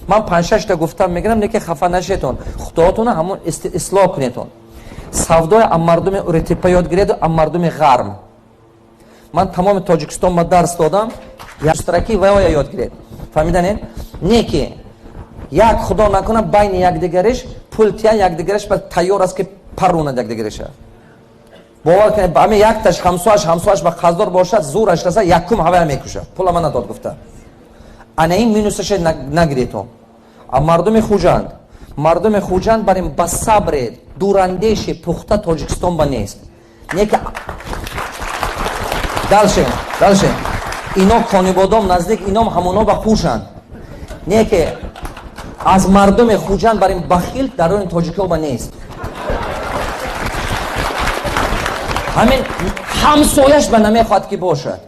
Ман панҷшашта гуфтам, мегирам, не ки хафа нашетон, худоатона ҳамон ислоҳ кунетон. Савдои а мардуми Уретепа ёд гиреду, а мардуми Ғарб. Ман тамоми Тоҷикистон ба дарс додам, страки ваоя ёд гиред. Фаҳмиданед? Не ки як, худо накуна, байни якдигариш пул тия, якдигариш ба тайёр аст, ки парронад якдигариша. Бовар кунед, ами якташ ҳамсояш ба қарздор бошад, зӯраш раса, якум ҳавая мекушад, пула мана дод гуфта. Ана ин минусаше нагиретон. А мардуми Хуҷанд, мардуми Хуҷанд барин ба сабре, дурандеши пухта Тоҷикистон ба нест. Не ки дальше, дальше ино Конибодом наздик, ином ҳамоно ба хушанд. Не ки аз мардуми Хуҷанд барин бахил дарони тоҷикҳо ба нест. Ҳамин ҳамсояш ба намехоҳад, ки бошад,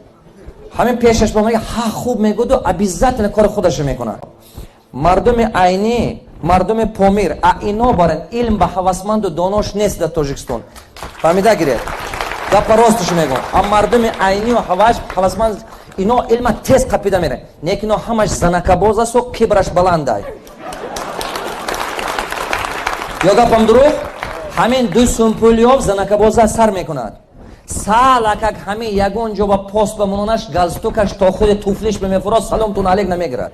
ҳамин пешаш ба мега, ҳа, хуб мегӯду, обязательно кори худаша мекунад. Мардуми Айнӣ, мардуми Помир, а ино барин илм ба ҳавасманду донош нест дар Тоҷикистон. Фаҳмида гиред, гапа росташ мегӯм. А мардуми Айнию ҳаваш ҳавасманд, ино илма тез қапида мерад. Не ки ино ҳамаш занакабоз асту кибраш баландай. Ё гапам дурӯғ? Ҳамин 2 сум пул ёфт, занакабоза сар мекунад. Салакак ҳамин ягон ҷо ба пост ба мононаш, галстукаш то худи туфлиш бемефурод, саломтун алек намегирад.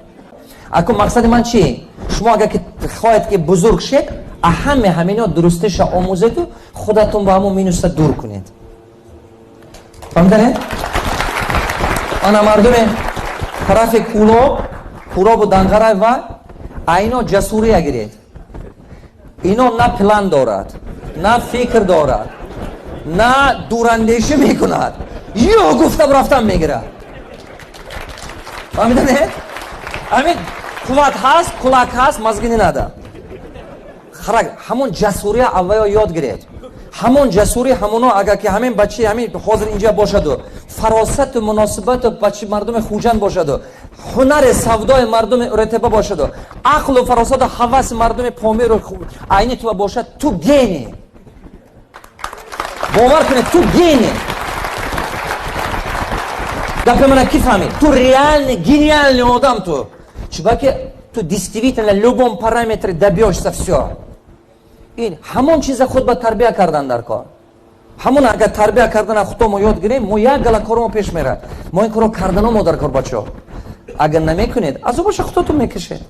Аку мақсади ман чи? Шумо агар ки хоҳед, ки бузург шед, а ҳаме ҳамино дурустиша омӯзеду худатон ба ҳамон минуса дур кунед. Фаҳмиданед? Ана мардуми тарафи Кӯлоб, Кӯробу Данғарай ва айно ҷасурия гиред. Ино на план дорад, на фикр дорад, на дурандешӣ мекунад, ё гуфта рафтан мегирад. Фаҳмиданед? Ҳамин қувват ҳаст, кулак ҳаст, мозги не надо. Ҳамон ҷасурия авваё ёд гиред. Ҳамон ҷасурӣ, ҳамоно агар ки ҳамин бачи ҳамин ҳозир инҷа бошаду фаросату муносибату бачи мардуми Хуҷанд бошаду ҳунари савдои мардуми Уретепа бошаду ақлу фаросату ҳаваси мардуми Помиру Айни тува бошад, ту гений. Бовар кунед, ту гений. Гапи мана ки фаҳмид? Ту реальный гениальный одам. Ту чубаки ту действительно любом параметре добьешься все. Ин ҳамон чиза худ ба тарбия кардан дар кор. Ҳамон агар тарбия кардана худо мо ёд гирем, мо як гала кормо пеш мерад. Мо ин корро кардано мо дар кор, бачаҳо. Агар намекунед, азобаша худотон мекашед.